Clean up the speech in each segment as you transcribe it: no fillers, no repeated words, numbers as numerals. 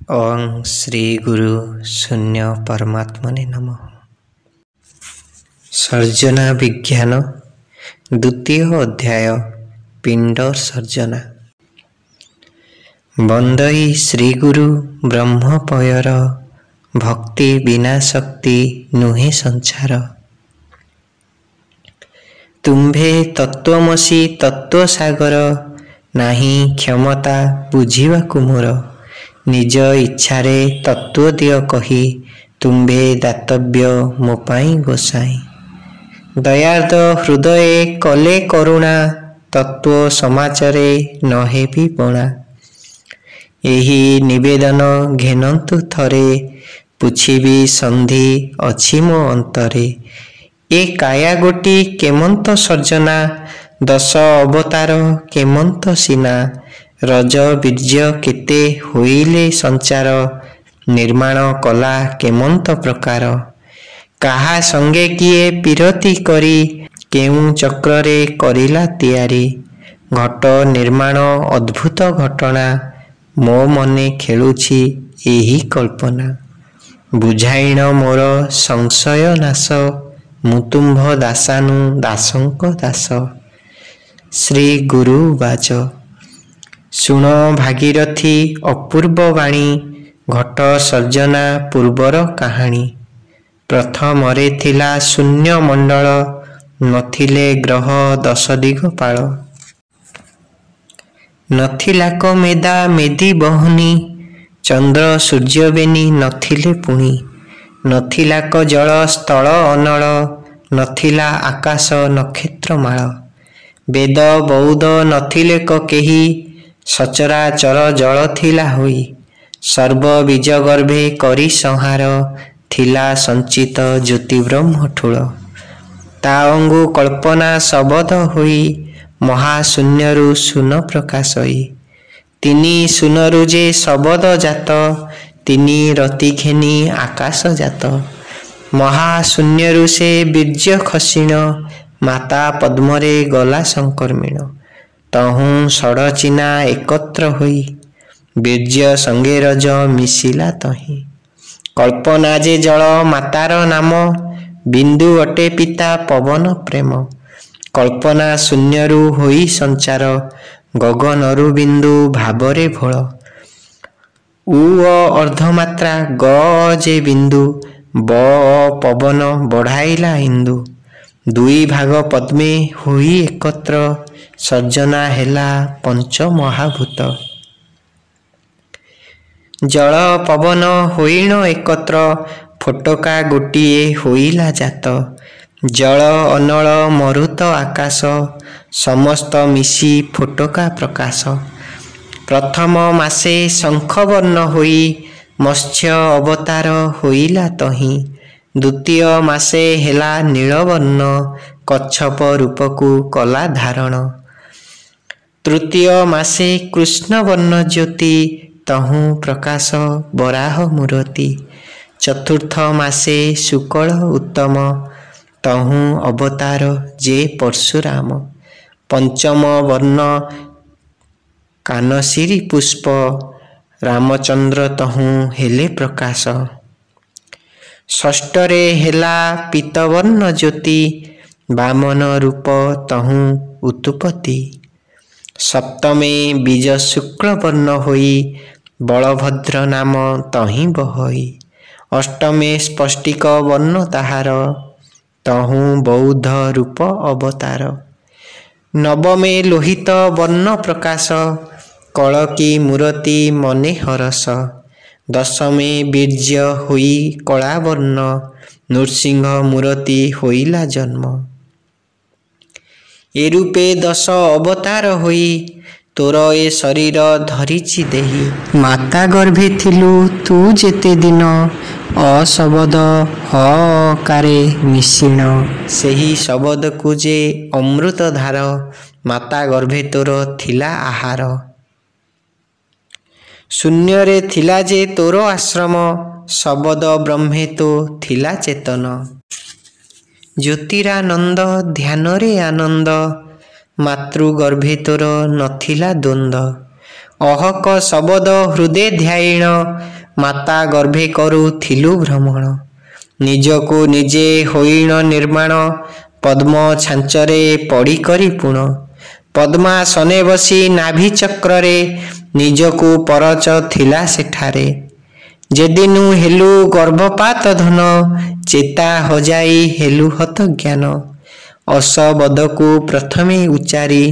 ଓଁ ଶ୍ରୀ ଗୁରୁ ଶୂନ୍ୟ ପରମାତ୍ମନେ ନମଃ। ସର୍ଜନା ବିଜ୍ଞାନ, ଦ୍ୱିତୀୟ ଅଧ୍ୟାୟ, ପିଣ୍ଡ ସର୍ଜନା। ବନ୍ଦଇ ଶ୍ରୀଗୁରୁ ବ୍ରହ୍ମପୟର, ଭକ୍ତି ବିନା ଶକ୍ତି ନୁହେଁ ସଂସାର। ତୁମ୍ଭେ ତତ୍ତ୍ୱମସୀ ତତ୍ତ୍ୱସାଗର, ନାହିଁ କ୍ଷମତା ବୁଝିବାକୁ ମୋର। ନିଜ ଇଚ୍ଛାରେ ତତ୍ତ୍ୱ ଦିଅ କହି, ତୁମ୍ଭେ ଦାତବ୍ୟ ମୋ ପାଇଁ ଗୋସାଇଁ। ଦୟାର୍ଦ୍ଦ ହୃଦୟେ କଲେ କରୁଣା, ତତ୍ତ୍ୱ ସମାଚାରେ ନ ହେବି ବଣା। ଏହି ନିବେଦନ ଘେନନ୍ତୁ ଥରେ, ପୁଛିବି ସନ୍ଧି ଅଛି ମୋ ଅନ୍ତରେ। ଏ କାୟା ଗୋଟି କେମନ୍ତ ସର୍ଜନା, ଦଶ ଅବତାର କେମନ୍ତ ସିନା। ରଜ ବୀର୍ଯ୍ୟ କେତେ ହୋଇଲେ ସଞ୍ଚାର, ନିର୍ମାଣ କଲା କେମନ୍ତ ପ୍ରକାର। କାହା ସଙ୍ଗେ କିଏ ପୀରତି କରି, କେଉଁ ଚକ୍ରରେ କରିଲା ତିଆରି। ଘଟ ନିର୍ମାଣ ଅଦ୍ଭୁତ ଘଟଣା, ମୋ ମନେ ଖେଳୁଛି ଏହି କଳ୍ପନା। ବୁଝାଇଣ ମୋର ସଂଶୟ ନାଶ, ମୁଁ ତୁମ୍ଭ ଦାସାନୁ ଦାସଙ୍କ ଦାସ। ଶ୍ରୀ ଗୁରୁ ଉବାଚ। ଶୁଣ ଭାଗୀରଥି ଅପୂର୍ବ ବାଣୀ, ଘଟ ସର୍ଜନା ପୂର୍ବର କାହାଣୀ। ପ୍ରଥମରେ ଥିଲା ଶୂନ୍ୟ ମଣ୍ଡଳ, ନଥିଲେ ଗ୍ରହ ଦଶ ଦିଗପାଳ। ନଥିଲାକ ମେଦା ମେଦି ବହ୍ନି, ଚନ୍ଦ୍ର ସୂର୍ଯ୍ୟ ବେନି ନଥିଲେ ପୁଣି। ନଥିଲାକ ଜଳ ସ୍ଥଳ ଅନଳ, ନଥିଲା ଆକାଶ ନକ୍ଷତ୍ରମାଳ। ବେଦ ବଉଦ ନଥିଲେକ କେହି, ସଚରାଚର ଜଳ ଥିଲା ହୋଇ। ସର୍ବ ବୀଜ ଗର୍ଭେ କରି ସଂହାର, ଥିଲା ସଞ୍ଚିତ ଜ୍ୟୋତିବ୍ରହ୍ମ ଠୁଳ। ତା ଅଙ୍ଗୁ କଳ୍ପନା ଶବଦ ହୋଇ, ମହାଶୂନ୍ୟରୁ ଶୂନ ପ୍ରକାଶଇ। ତିନି ଶୂନରୁ ଯେ ଶବଦ ଜାତ, ତିନି ରତି ଘେନି ଆକାଶ ଜାତ। ମହାଶୂନ୍ୟରୁ ସେ ବୀର୍ଯ୍ୟ ଖସିଣ, ମାତା ପଦ୍ମରେ ଗଲା ସଂକର୍ମିଣ। ତହୁଁ ଷଡ଼ଚିନା ଏକତ୍ର ହୋଇ, ବୀର୍ଯ୍ୟ ସଙ୍ଗେ ରଜ ମିଶିଲା ତହିଁ। କଳ୍ପନା ଯେ ଜଳ ମାତାର ନାମ, ବିନ୍ଦୁ ଅଟେ ପିତା ପବନ ପ୍ରେମ। କଳ୍ପନା ଶୂନ୍ୟରୁ ହୋଇ ସଞ୍ଚାର, ଗଗନରୁ ବିନ୍ଦୁ ଭାବରେ ଭୋଳ। ଉ ଅ ଅର୍ଦ୍ଧମାତ୍ରା ଗ ଅ ଯେ ବିନ୍ଦୁ, ବ ଅ ପବନ ବଢ଼ାଇଲା ଇନ୍ଦୁ। ଦୁଇ ଭାଗ ପଦ୍ମେ ହୋଇ ଏକତ୍ର, ସର୍ଜନା ହେଲା ପଞ୍ଚ ମହାଭୂତ। ଜଳ ପବନ ହୋଇଣ ଏକତ୍ର, ଫୋଟକା ଗୋଟିଏ ହୋଇଲା ଜାତ। ଜଳ ଅନଳ ମରୁତ ଆକାଶ, ସମସ୍ତ ମିଶି ଫୋଟକା ପ୍ରକାଶ। ପ୍ରଥମ ମାସେ ଶଙ୍ଖବର୍ଣ୍ଣ ହୋଇ, ମତ୍ସ୍ୟ ଅବତାର ହୋଇଲା ତହିଁ। ଦ୍ୱିତୀୟ ମାସେ ହେଲା ନୀଳବର୍ଣ୍ଣ, କଚ୍ଛପ ରୂପକୁ କଲା ଧାରଣ। ତୃତୀୟ ମାସେ କୃଷ୍ଣବର୍ଣ୍ଣ ଜ୍ୟୋତି, ତହୁଁ ପ୍ରକାଶ ବରାହ ମୂରତି। ଚତୁର୍ଥ ମାସେ ଶୁକଳ ଉତ୍ତମ, ତହୁଁ ଅବତାର ଯେ ପରଶୁରାମ। ପଞ୍ଚମ ବର୍ଣ୍ଣ କାନସିରୀ ପୁଷ୍ପ, ରାମଚନ୍ଦ୍ର ତହୁଁ ହେଲେ ପ୍ରକାଶ। ଷଷ୍ଠରେ ହେଲା ପୀତବର୍ଣ୍ଣ ଜ୍ୟୋତି, ବାମନ ରୂପ ତହୁଁ ଉତୁପତି। ସପ୍ତମେ ବୀଜ ଶୁକ୍ଳବର୍ଣ୍ଣ ହୋଇ, ବଳଭଦ୍ର ନାମ ତହିଁ ବହଇ। ଅଷ୍ଟମେ ସ୍ଫଟିକ ବର୍ଣ୍ଣ ତାହାର, ତହୁଁ ବୌଦ୍ଧ ରୂପ ଅବତାର। ନବମେ ଲୋହିତ ବର୍ଣ୍ଣ ପ୍ରକାଶ, କଳକି ମୂରତି ମନେ ହରଷ। ଦଶମେ ବୀର୍ଯ୍ୟ ହୋଇ କଳାବର୍ଣ୍ଣ, ନୃସିଂହ ମୂରତି ହୋଇଲା ଜନ୍ମ। ଏରୂପେ ଦଶ ଅବତାର ହୋଇ, ତୋର ଏ ଶରୀର ଧରିଛି ଦେହି। ମାତା ଗର୍ଭେ ଥିଲୁ ତୁ ଯେତେ ଦିନ, ଅଶବଦ ହ ଅକାରେ ମିଶିଣ। ସେହି ଶବଦକୁ ଯେ ଅମୃତଧାର, ମାତା ଗର୍ଭେ ତୋର ଥିଲା ଆହାର। ଶୂନ୍ୟରେ ଥିଲା ଯେ ତୋର ଆଶ୍ରମ, ଶବଦ ବ୍ରହ୍ମେ ତୋ ଥିଲା ଚେତନ। ଜ୍ୟୋତିରାନନ୍ଦ ଧ୍ୟାନରେ ଆନନ୍ଦ, ମାତୃଗର୍ଭେ ତୋର ନଥିଲା ଦ୍ୱନ୍ଦ୍ୱ। ଅହକ ଶବଦ ହୃଦେ ଧ୍ୟାୟିଣ, ମାତା ଗର୍ଭେ କରୁଥିଲୁ ଭ୍ରମଣ। ନିଜକୁ ନିଜେ ହୋଇଣ ନିର୍ମାଣ, ପଦ୍ମ ଛାଞ୍ଚରେ ପଡ଼ି କରି ପୁଣ। ପଦ୍ମାସନେ ବସି ନାଭି ଚକ୍ରରେ, ନିଜକୁ ପରଚ ଥିଲା ସେଠାରେ। ଯେଦିନୁ ହେଲୁ ଗର୍ଭପାତ ଧନ, ଚେତା ହଜାଇ ହେଲୁ ହତ ଜ୍ଞାନ। ଅଶବଦକୁ ପ୍ରଥମେ ଉଚ୍ଚାରି,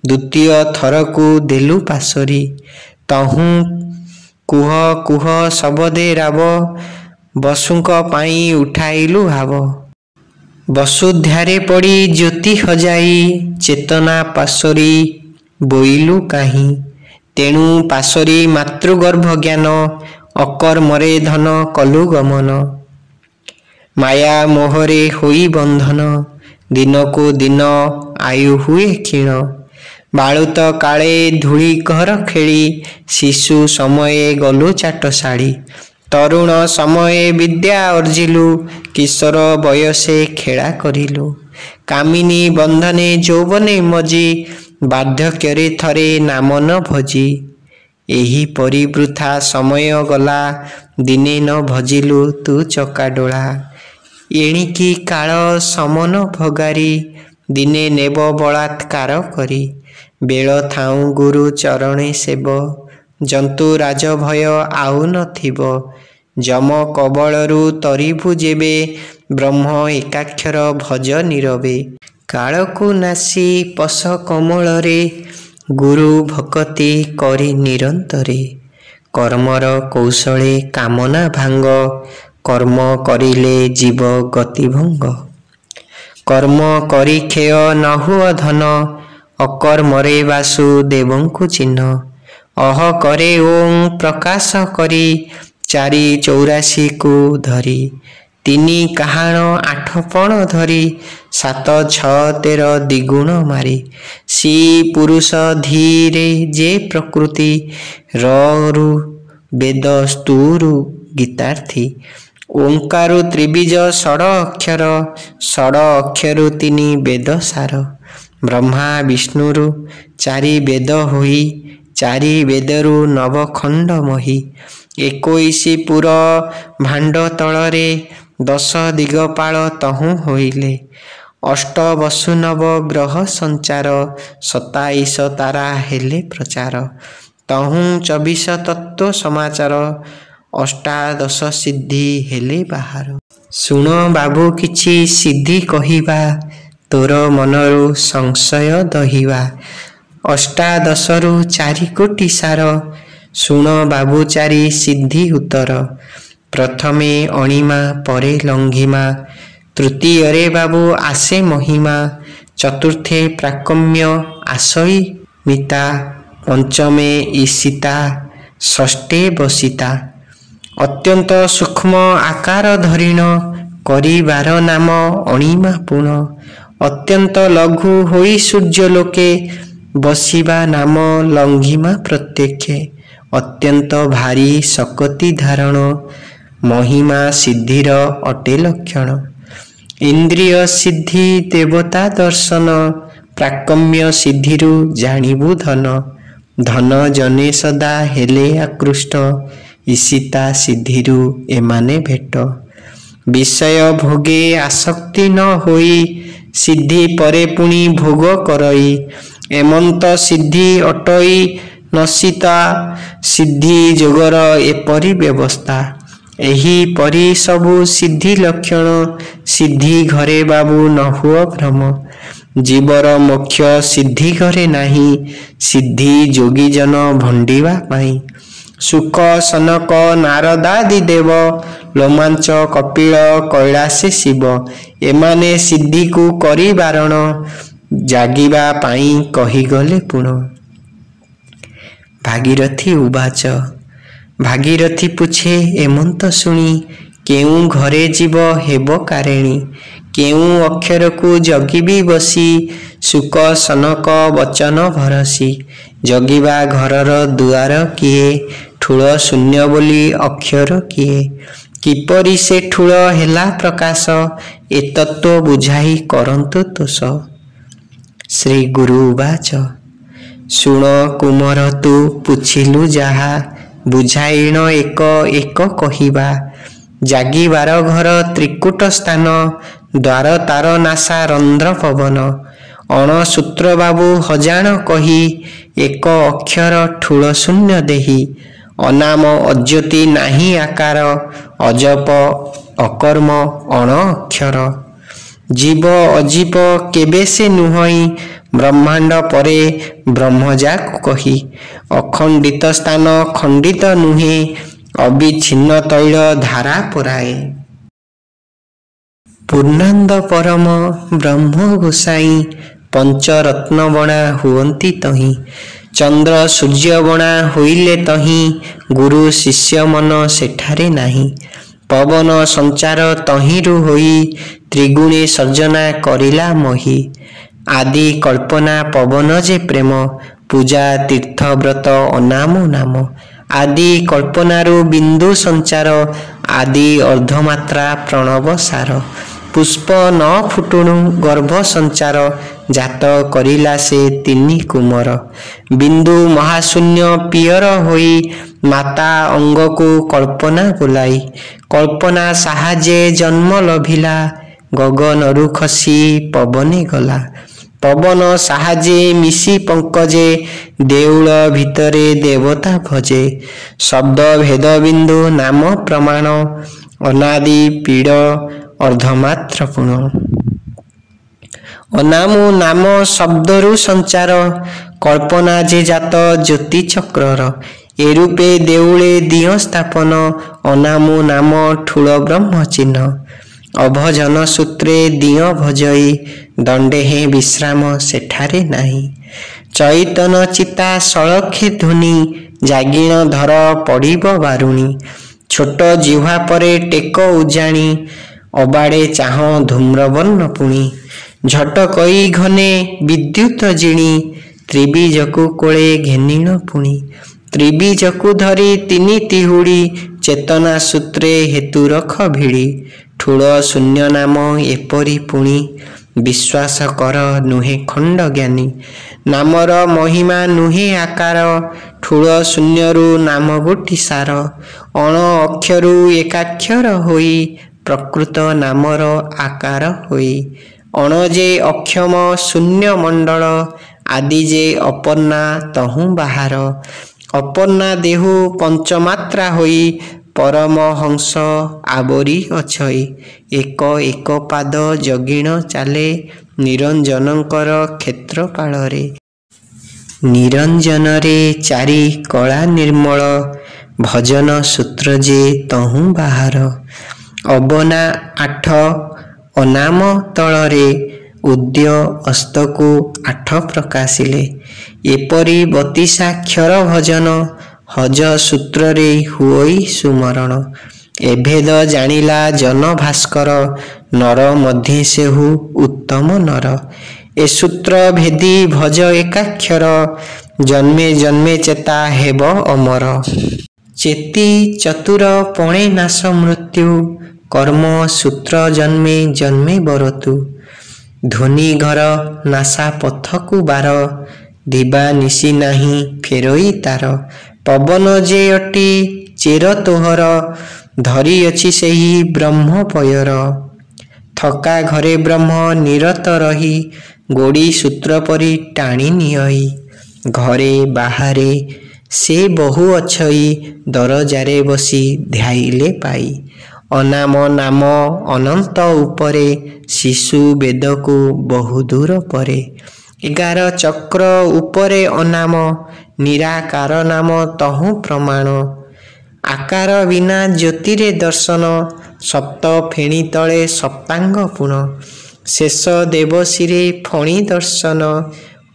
ଦ୍ୱିତୀୟ ଥରକୁ ଦେଲୁ ପାଶୋରି। ତହୁଁ କୁହ କୁହ ଶବଦେ ରାବ, ବସୁଙ୍କ ପାଇଁ ଉଠାଇଲୁ ଭାବ। ବସୁଧାରେ ପଡ଼ି ଜ୍ୟୋତି ହଜାଇ, ଚେତନା ପାଶୋରି ବୋଇଲୁ କାହିଁ। ତେଣୁ ପାଶୋରି ମାତୃଗର୍ଭ ଜ୍ଞାନ, ଅକର୍ମରେ ଧନ କଲୁ ଗମନ। ମାୟା ମୋହରେ ହୋଇ ବନ୍ଧନ, ଦିନକୁ ଦିନ ଆୟୁ ହୁଏ କ୍ଷୀଣ। ବାଳୁତ କାଳେ ଧୂଳି ଘର ଖେଳି, ଶିଶୁ ସମୟେ ଗଲୁ ଚାଟଶାଳୀ। ତରୁଣ ସମୟେ ବିଦ୍ୟା ଅର୍ଜିଲୁ, କିଶୋର ବୟସେ ଖେଳା କରିଲୁ। କାମିନୀ ବନ୍ଧନେ ଯୌବନେ ମଜି, ବାର୍ଦ୍ଧକ୍ୟରେ ଥରେ ନାମ ନ ଭଜି। ଏହିପରି ବୃଥା ସମୟ ଗଲା, ଦିନେ ନ ଭଜିଲୁ ତୁ ଚକାଡୋଳା। ଏଣିକି କାଳ ସମନ ଭଗାରି, ଦିନେ ନେବ ବଳାତ୍କାର କରି। ବେଳ ଥାଉଁ ଗୁରୁ ଚରଣେ ସେବ, ଜନ୍ତୁ ରାଜ ଭୟ ଆଉ ନଥିବ। ଯମ କବଳରୁ ତରିବୁ ଯେବେ, ବ୍ରହ୍ମ ଏକାକ୍ଷର ଭଜ ନୀରବେ। କାଳକୁ ନାଶି ପଶ କମଳରେ, ଗୁରୁ ଭକତି କରି ନିରନ୍ତରେ। କର୍ମର କୌଶଳେ କାମନା ଭାଙ୍ଗ, କର୍ମ କରିଲେ ଜୀବ ଗତିଭଙ୍ଗ। କର୍ମ କରି କ୍ଷୟ ନ ହୁଅ ଧନ, ଅକର୍ମରେ ବାସୁଦେବଙ୍କୁ ଚିହ୍ନ। ଅହକରେ ଓଁ ପ୍ରକାଶ କରି, ଚାରି ଚଉରାଶୀକୁ ଧରି। ତିନି କାହାଣ ଆଠ ପଣ ଧରି, ସାତ ଛଅ 13 ଦ୍ୱିଗୁଣ ମାରି। ସି ପୁରୁଷ ଧୀରେ ଯେ ପ୍ରକୃତି, ର ରୁ ବେଦ ସ୍ତୁରୁ ଗୀତାର୍ଥୀ। ଓଙ୍କାରୁ ତ୍ରିବୀଜ ଷଡ଼ ଅକ୍ଷର, ଷଡ଼ ଅକ୍ଷରୁ ତିନି ବେଦ ସାର। ବ୍ରହ୍ମା ବିଷ୍ଣୁରୁ ଚାରି ବେଦ ହୋଇ, ଚାରି ବେଦରୁ ନବଖଣ୍ଡ ମହି। 21 ପୁର ଭାଣ୍ଡ ତଳରେ, ଦଶ ଦିଗପାଳ ତହୁଁ ହୋଇଲେ। ଅଷ୍ଟ ବସୁ ନବ ଗ୍ରହ ସଞ୍ଚାର, 27 ତାରା ହେଲେ ପ୍ରଚାର। ତହୁଁ 24 ତତ୍ତ୍ୱ ସମାଚାର, ଅଷ୍ଟାଦଶ ସିଦ୍ଧି ହେଲେ ବାହାର। ଶୁଣ ବାବୁ କିଛି ସିଦ୍ଧି କହିବା, ତୋର ମନରୁ ସଂଶୟ ଦହିବା। ଅଷ୍ଟାଦଶରୁ ଚାରି କୋଟି ସାର, ଶୁଣ ବାବୁ ଚାରି ସିଦ୍ଧି ଉତ୍ତର। ପ୍ରଥମେ ଅଣିମା ପରେ ଲଙ୍ଘିମା, ତୃତୀୟରେ ବାବୁ ଆସେ ମହିମା। ଚତୁର୍ଥେ ପ୍ରାକମ୍ୟ ଆସଇ ମିତା, ପଞ୍ଚମେ ଈଶିତା ଷଷ୍ଠେ ବସିତା। ଅତ୍ୟନ୍ତ ସୂକ୍ଷ୍ମ ଆକାର ଧରିଣ, କରିବାର ନାମ ଅଣିମା ପୁଣ। ଅତ୍ୟନ୍ତ ଲଘୁ ହୋଇ ସୂର୍ଯ୍ୟଲୋକେ, ବସିବା ନାମ ଲଙ୍ଘିମା ପ୍ରତ୍ୟକ୍ଷେ। ଅତ୍ୟନ୍ତ ଭାରୀ ଶକତି ଧାରଣ, ମହିମା ସିଦ୍ଧିର ଅଟେ ଲକ୍ଷଣ। ଇନ୍ଦ୍ରିୟ ସିଦ୍ଧି ଦେବତା ଦର୍ଶନ, ପ୍ରାକମ୍ୟ ସିଦ୍ଧିରୁ ଜାଣିବୁ ଧନ। ଧନ ଜନେ ସଦା ହେଲେ ଆକୃଷ୍ଟ, ଈଶିତା ସିଦ୍ଧିରୁ ଏମାନେ ଭେଟ। ବିଷୟ ଭୋଗେ ଆସକ୍ତି ନ ହୋଇ, ସିଦ୍ଧି ପରେ ପୁଣି ଭୋଗ କରଇ। ଏମନ୍ତ ସିଦ୍ଧି ଅଟଇ ନସିତା, ସିଦ୍ଧି ଯୋଗର ଏପରି ବ୍ୟବସ୍ଥା। ଏହିପରି ସବୁ ସିଦ୍ଧି ଲକ୍ଷଣ, ସିଦ୍ଧି ଘରେ ବାବୁ ନ ହୁଅ ଭ୍ରମ। ଜୀବର ମୋକ୍ଷ ସିଦ୍ଧି ଘରେ ନାହିଁ, ସିଦ୍ଧି ଯୋଗୀଜନ ଭଣ୍ଡିବା ପାଇଁ। ଶୁକ ସନକ ନାରଦାଦି ଦେବ, ଲୋମାଞ୍ଚ କପିଳ କୈଳାସେ ଶିବ। ଏମାନେ ସିଦ୍ଧିକୁ କରି ବାରଣ, ଜାଗିବା ପାଇଁ କହିଗଲେ ପୁଣ। ଭାଗୀରଥି ଉବାଚ। ଭାଗୀରଥି ପୁଛେ ଏମନ୍ତ ଶୁଣି, କେଉଁ ଘରେ ଜୀବ ହେବ କାରେଣୀ। କେଉଁ ଅକ୍ଷରକୁ ଜଗିବି ବସି, ଶୁକ ସନକ ବଚନ ଭରସି। ଜଗିବା ଘରର ଦୁଆର କିଏ, ଠୁଳ ଶୂନ୍ୟ ବୋଲି ଅକ୍ଷର କିଏ। କିପରି ସେ ଠୁଳ ହେଲା ପ୍ରକାଶ, ଏ ତତ୍ତ୍ୱ ବୁଝାଇ କରନ୍ତୁ ତୋଷ। ଶ୍ରୀ ଗୁରୁ ଉବାଚ। ଶୁଣ କୁମର ତୁ ପୁଛିଲୁ ଯାହା, ବୁଝାଇଣ ଏକ ଏକ କହିବା। ଜାଗିବାର ଘର ତ୍ରିକୂଟ ସ୍ଥାନ, ଦ୍ୱାର ତାର ନାସା ରନ୍ଧ୍ର ପବନ। ଅଣସୂତ୍ର ବାବୁ ହଜାଣ କହି, ଏକ ଅକ୍ଷର ଠୁଳ ଶୂନ୍ୟ ଦେହି। ଅନାମ ଅଜ୍ୟୋତି ନାହିଁ ଆକାର, ଅଜପ ଅକର୍ମ ଅଣ ଅକ୍ଷର। ଜୀବ ଅଜୀବ କେବେ ସେ ନୁହଇ, ବ୍ରହ୍ମାଣ୍ଡ ପରେ ବ୍ରହ୍ମ ଯାକୁ କହି। ଅଖଣ୍ଡିତ ସ୍ଥାନ ଖଣ୍ଡିତ ନୁହେଁ, ଅବିଚ୍ଛିନ୍ନ ତୈଳ ଧାରା ପରାଏ। ପୂର୍ଣ୍ଣାନନ୍ଦ ପରମ ବ୍ରହ୍ମ ଗୋସାଇଁ, ପଞ୍ଚରତ୍ନ ବଣା ହୁଅନ୍ତି ତହିଁ। ଚନ୍ଦ୍ର ସୂର୍ଯ୍ୟ ବଣା ହୋଇଲେ ତହିଁ, ଗୁରୁ ଶିଷ୍ୟ ମନ ସେଠାରେ ନାହିଁ। ପବନ ସଞ୍ଚାର ତହିଁରୁ ହୋଇ, ତ୍ରିଗୁଣେ ସର୍ଜନା କରିଲା ମହି। ଆଦି କଳ୍ପନା ପବନ ଯେ ପ୍ରେମ, ପୂଜା ତୀର୍ଥ ବ୍ରତ ଅନାମ ନାମ। ଆଦି କଳ୍ପନାରୁ ବିନ୍ଦୁ ସଞ୍ଚାର, ଆଦି ଅର୍ଦ୍ଧମାତ୍ରା ପ୍ରଣବ ସାର। ପୁଷ୍ପ ନ ଫୁଟୁଣୁ ଗର୍ଭ ସଞ୍ଚାର, ଜାତ କରିଲା ସେ ତିନି କୁମର। ବିନ୍ଦୁ ମହାଶୂନ୍ୟ ପିଅର ହୋଇ, ମାତା ଅଙ୍ଗକୁ କଳ୍ପନା ବୋଲାଇ। କଳ୍ପନା ସାହାଯ୍ୟେ ଜନ୍ମ ଲଭିଲା, ଗଗନରୁ ଖସି ପବନେ ଗଲା। ପବନ ସାହାଯ୍ୟେ ମିଶି ପଙ୍କଜେ, ଦେଉଳ ଭିତରେ ଦେବତା ଭଜେ। ଶବ୍ଦ ଭେଦ ବିନ୍ଦୁ ନାମ ପ୍ରମାଣ, ଅନାଦି ପୀଡ଼ ଅର୍ଦ୍ଧମାତ୍ର ପୁଣ। ଅନାମୁ ନାମ ଶବ୍ଦରୁ ସଞ୍ଚାର, କଳ୍ପନା ଯେ ଜାତ ଜ୍ୟୋତି ଚକ୍ରର। ଏରୂପେ ଦେଉଳେ ଦିଅଁ ସ୍ଥାପନ, ଅନାମୁ ନାମ ଠୁଳ ବ୍ରହ୍ମ ଚିହ୍ନ। ଅଭଜନ ସୂତ୍ରେ ଦିଅଁ ଭଜଇ, ଦଣ୍ଡେ ହେଁ ବିଶ୍ରାମ ସେଠାରେ ନାହିଁ। ଚଇତନ ଚିତା ସଳଖେ ଧୁନି, ଜାଗିଣ ଧର ପଡ଼ିବ ବାରୁଣୀ। ଛୋଟ ଜିହ୍ୱା ପରେ ଟେକ ଉଜାଣି, ଅବାଡ଼େ ଚାହଁ ଧୂମ୍ରବର୍ଣ୍ଣ ପୁଣି। ଝଟକଇ ଘନେ ବିଦ୍ୟୁତ ଜିଣି, ତ୍ରିବୀଜକୁ କୋଳେ ଘେନିଣ ପୁଣି। ତ୍ରିବୀଜକୁ ଧରି ତିନି ତିହୁଡ଼ି, ଚେତନା ସୂତ୍ରେ ହେତୁ ରଖ ଭିଡ଼ି। ଠୁଳ ଶୂନ୍ୟ ନାମ ଏପରି ପୁଣି, ବିଶ୍ୱାସ କର ନୁହେଁ ଖଣ୍ଡ ଜ୍ଞାନୀ। ନାମର ମହିମା ନୁହେଁ ଆକାର, ଠୁଳ ଶୂନ୍ୟରୁ ନାମ ଗୋଟି ସାର। ଅଣ ଅକ୍ଷରୁ ଏକାକ୍ଷର ହୋଇ, ପ୍ରକୃତ ନାମର ଆକାର ହୋଇ। ଅଣ ଯେ ଅକ୍ଷମ ଶୂନ୍ୟ ମଣ୍ଡଳ, ଆଦି ଯେ ଅପର୍ଣ୍ଣା ତହୁଁ ବାହାର। ଅପର୍ଣ୍ଣା ଦେହୁ ପଞ୍ଚମାତ୍ରା ହୋଇ, ପରମହଂସ ଆବୋରି ଅଛଇ। ଏକ ଏକ ପାଦ ଜଗିଣ ଚାଲେ, ନିରଞ୍ଜନଙ୍କର କ୍ଷେତ୍ରପାଳରେ। ନିରଞ୍ଜନରେ ଚାରି କଳା ନିର୍ମଳ, ଭଜନ ସୂତ୍ର ଯେ ତହୁଁ ବାହାର। ଅବନା ଆଠ ଅନାମ ତଳରେ, ଉଦ୍ୟ ଅସ୍ତକୁ ଆଠ ପ୍ରକାଶିଲେ। ଏପରି ବତିଶାକ୍ଷର ଭଜନ, ହଜ ସୂତ୍ରରେ ହୁଅଇ ସୁମରଣ। ଏଭେଦ ଜାଣିଲା ଜନ ଭାସ୍କର, ନର ମଧ୍ୟେ ସେହୁ ଉତ୍ତମ ନର। ଏ ସୂତ୍ର ଭେଦି ଭଜ ଏକାକ୍ଷର, ଜନ୍ମେ ଜନ୍ମେ ଚେତା ହେବ ଅମର। ଚେତି ଚତୁର ପଣେ ନାଶ ମୃତ୍ୟୁ, କର୍ମ ସୂତ୍ର ଜନ୍ମେ ଜନ୍ମେ ବରତୁ। ଧ୍ୱନି ଘର ନାସା ପଥକୁ ବାର, ଦିବା ନିଶି ନାହିଁ ଫେରଇ ତାର। ପବନ ଯେ ଅଟି ଚେର ତୋହର, ଧରିଅଛି ସେହି ବ୍ରହ୍ମ ପୟର। ଥକା ଘରେ ବ୍ରହ୍ମ ନିରତ ରହି, ଗୋଡ଼ି ସୂତ୍ର ପରି ଟାଣି ନିଅଇ। ଘରେ ବାହାରେ ସେ ବହୁ ଅଛଇ, ଦରଜାରେ ବସି ଧ୍ୟାଇଲେ ପାଇ। ଅନାମ ନାମ ଅନନ୍ତ ଉପରେ, ଶିଶୁ ବେଦକୁ ବହୁଦୂର ପରେ। 11 ଚକ୍ର ଉପରେ ଅନାମ, ନିରାକାର ନାମ ତହୁଁ ପ୍ରମାଣ। ଆକାର ବିନା ଜ୍ୟୋତିରେ ଦର୍ଶନ, ସପ୍ତ ଫେଣୀ ତଳେ ସପ୍ତାଙ୍ଗ ପୁଣ। ଶେଷ ଦେବଶିରେ ଫଣି ଦର୍ଶନ,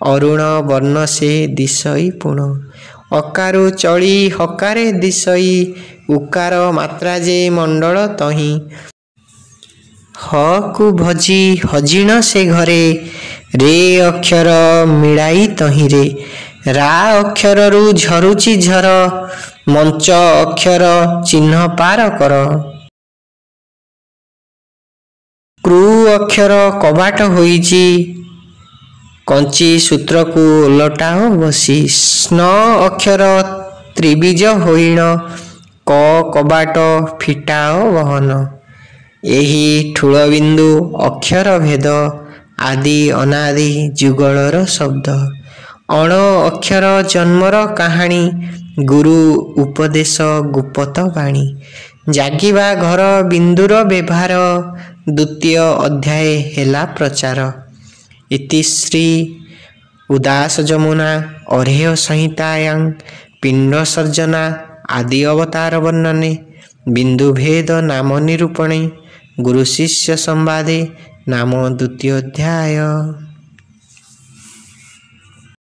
ଅରୁଣ ବର୍ଣ୍ଣ ସେ ଦିଶଇ ପୁଣ। ଅକାରୁ ଚଳି ହକାରେ ଦିଶଇ, ଉକାର ମାତ୍ରା ଯେ ମଣ୍ଡଳ ତହିଁ। ହ କୁ ଭଜି ହଜିଣ ସେ ଘରେ, ରେ ଅକ୍ଷର ମିଳାଇ ତହିଁରେ। ରା ଅକ୍ଷରରୁ ଝରୁଛି ଝର, ମଞ୍ଚ ଅକ୍ଷର ଚିହ୍ନ ପାର କର। କୃ ଅକ୍ଷର କବାଟ ହୋଇଛି, କଞ୍ଚି ସୂତ୍ରକୁ ଓଲଟାଅ ବସି। ସ୍ନ ଅକ୍ଷର ତ୍ରିବୀଜ ହୋଇଣ, କ କବାଟ ଫିଟାଅ ବହନ। ଏହି ଠୁଳବିନ୍ଦୁ ଅକ୍ଷର ଭେଦ, ଆଦି ଅନାଦି ଯୁଗଳର ଶବ୍ଦ। ଅଣ ଅକ୍ଷର ଜନ୍ମର କାହାଣୀ, ଗୁରୁ ଉପଦେଶ ଗୁପତ ବାଣୀ। ଜାଗିବା ଘର ବିନ୍ଦୁର ବ୍ୟବହାର, ଦ୍ୱିତୀୟ ଅଧ୍ୟାୟ ହେଲା ପ୍ରଚାର। ଇତିଶ୍ରୀ ଉଦାସ ଯମୁନା ଅରେହ ସଂହିତାୟାଂ ପିଣ୍ଡ ସର୍ଜନା ଆଦି ଅବତାର ବର୍ଣ୍ଣନେ ବିନ୍ଦୁଭେଦ ନାମ ନିରୂପଣେ ଗୁରୁ ଶିଷ୍ୟ ସମ୍ବାଦେ ନାମ ଦ୍ୱିତୀୟ ଅଧ୍ୟାୟ।